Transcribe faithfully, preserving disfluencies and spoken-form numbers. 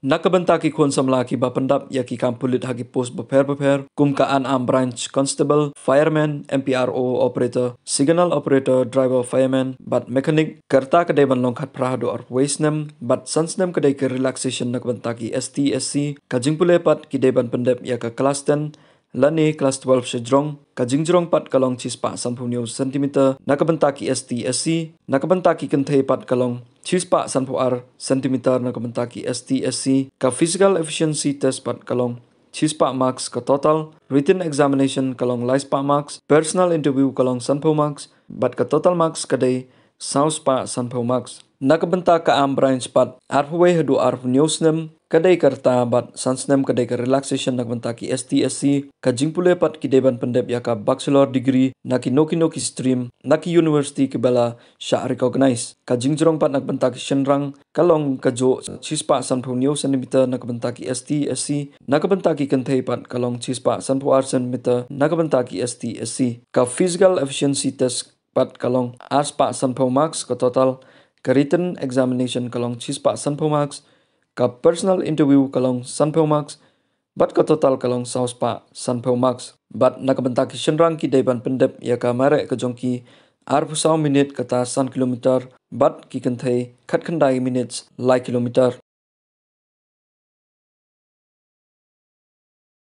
Na ka bynta ki khun samla kiba pyndap ïa ki kam pulit ha ki post bapher bapher, kum ka unarmed branch constable, fireman, M P R O operator, signal operator, driver, fireman bad mechanic, ka rta ka dei ban long khatphra haduh arphew wei snem, bad san snem ka dei ka relaxation na ka bynta ki S T S C. Ka jingpule pat ki dei ban pyndep ïa ka class ten lane class twelve shajrong. Ka jingjrong pat ka long shispah sanphew hynñiew centimeter na ka bynta ki S T S C. Na ka bynta ki kynthei pat ka long shispah sanphew ar centimeter na ka bynta ki S T S C. Ka physical efficiency test pat ka long shispah marks ka total. Written examination ka long laispah marks. Personal interview ka long sanphew marks. Bad ka total marks ka dei sawspah sanphew marks. Na ka bynta ka armed branch pat, arphew wei haduh arphew hynñiew snem ka dei ka rta bad san snem ka dei ka relaxation na ka bynta ki S T S C. Ka jingpule pat ki dei ban pyndep ïa ka bachelor degree na kino kino ki stream na ki university kiba la shah recognize. Ka jingjrong pat na ka bynta ki shynrang ka long kajuh, shispah sanphew hynñiew centimeter na ka bynta ki S T S C. Na ka bynta ki kynthei pat ka long shispah sanphew ar centimeter na ka bynta ki S T S C. Ka physical efficiency test pat ka long arspah sanphew marks ka total. Ka written examination ka long shispah sanphew marks. Ka personal interview ka long sanphew marks. Bad ka total ka long sawspah sanphew marks. Bad na ka bynta ki shynrang ki dei ban pyndep ïa ka mareh ka jong ki arphew saw minit kata san kilometer, bad ki kynthei khatkhyndai minit lai kilometer.